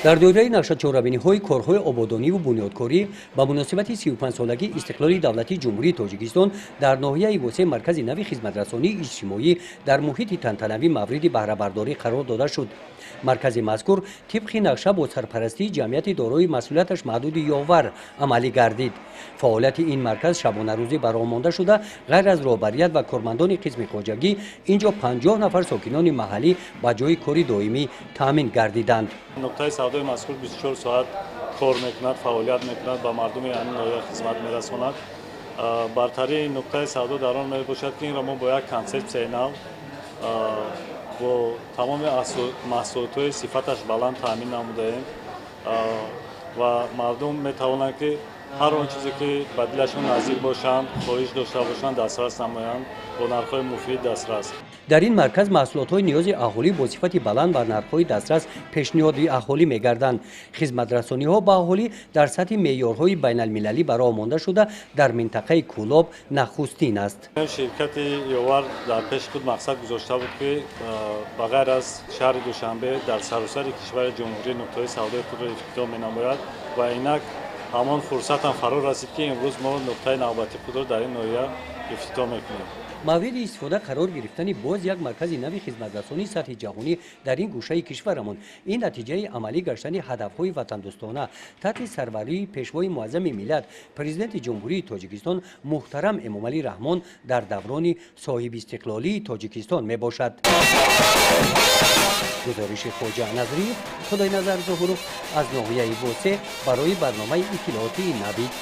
Дар доираи нақшачорабиниҳои корҳои ободониву бунёдкорӣ ба муносибати 35-солагии истиқлоли давлатии Ҷумҳурии Тоҷикистон дар ноҳияи Восе маркази нави хизматрасонии иҷтимоӣ дар муҳити тантанавӣ мавриди баҳрабардорӣ қарор дода шуд. Маркази мазкур тибқи нақша бо сарпарастии ҷамъияти дорои масъулияташ маҳдуди «Ёвар» амалӣ гардид. Фаъолияти ин марказ шабонарӯзӣ ба роҳ монда шуда, ғайр аз роҳбарият ва кормандони қисми хоҷагӣ, ин ҷо 50 нафар сокинони маҳаллӣ ба ҷои кори доимӣ таъмин гардиданд. Нуқтаи савдои мазкур 24 соат кор мекунад, фаъолият мекунад, ба мардуми ҳамин ноҳия хизмат мерасонад. Бартарии нуқтаи савдо дар он мебошад, ки инро мо бо як консепсияи нав, бо тамоми маҳсулотҳои сифаташ баланд таъмин намудаем ва мардум метавонанд, ки ҳар он чизе, ки ба дилашон наздик бошанд, хоҳиш дошта бошанд, дастрас намоянд, бо нархҳои муфид дастрас. Дар ин марказ маҳсулотҳои ниёзи аҳолӣ бо сифати баланд ва нархҳои дастрас пешниҳоди аҳолӣ мегарданд. Хизматрасониҳо ба аҳолӣ дар сатҳи меъёрҳои байналмилалӣ ба роҳ монда шуда, дар минтақаи Кӯлоб нахустин аст. Ширкати «Ёвар» дар пеши худ мақсад гузошта буд, ки ба ғайр аз шаҳри Душанбе дар саросари кишвари ҷумҳурӣ нуқтаҳои савдои худро ифтитоҳ менамояд ва инак ҳамон фурсатам фаро расид, ки имрӯз мо нуқтаи навбатии худро дар ин ноҳия ифтитоҳ мекунем. Мавриди истифода қарор гирифтани боз як маркази нави хизматрасонии сатҳи ҷаҳонӣ дар ин гӯшаи кишварамон ин натиҷаи амалӣ гаштани ҳадафҳои ватандӯстона таҳти сарварии Пешвои муаззами миллат, Президенти Ҷумҳурии Тоҷикистон муҳтарам Эмомалӣ Раҳмон дар даврони соҳибистиқлолии Тоҷикистон мебошад. Гузориши Хоҷа Назриев, Худойназар Зуҳуров аз ноҳияи Восе барои барномаи иттилоотии «Навид».